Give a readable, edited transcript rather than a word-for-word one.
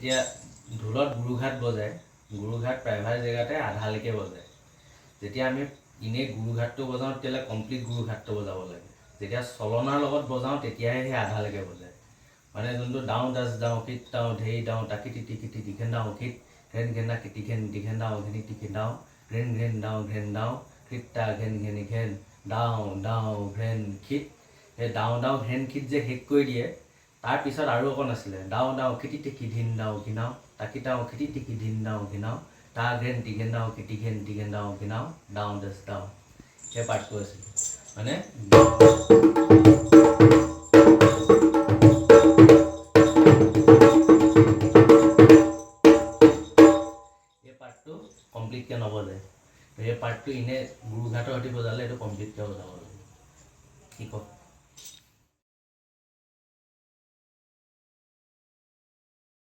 এতিয়া ঢোলত গুৰুঘাট বজায়, গুৰুঘাট প্ৰায়ভাগ জেগাতে আধালৈকে বজায়। যেতিয়া আমি এনেই গুৰুঘাটটো বজাওঁ, তেতিয়াহ'লে কমপ্লিট গুৰুঘাটটো বজাব লাগে। যেতিয়া চলনাৰ লগত বজাওঁ, তেতিয়াহে সেই আধালৈকে বজায়। মানে যোনটো ডাও দাচ ডাও কিট ডাও ধেই ডাও টাকি টিটি কিটি টিখেন ডাও কিট ঘেন ঘেনা কিটি ঘেন টিখেন ডাও ঘেনি টিখি ডাও ঘেন ঘেন ডাও ঘেন ডাও খিট ঘেন ঘেনি ঘেন ডাও ডাও ঘেন খিট, সেই ডাও ডাও ঘেন খিট যে শেষ কৰি দিয়ে, তাৰপিছত আৰু অকণ আছিলে ডাও ডাও খিটি টিকি ধিন ডাও ঘিনাও টাকি ডাও খিটি টিকি ধিন ডাও ঘিনাও তা ঘেন টিঘেন ডাও কিটি ঘেন টিঘেন ডাও ঘিনাও ডাও দাচ ডাও, সেই পাৰ্টটো আছিলে। মানে এই পাৰ্টটো কমপ্লিটকৈ নবজায়। তো এই পাৰ্টটো এনেই গুৰুঘাটৰ সৈতে বজালে এইটো কমপ্লিটকৈ বজাব লাগে। কি ক?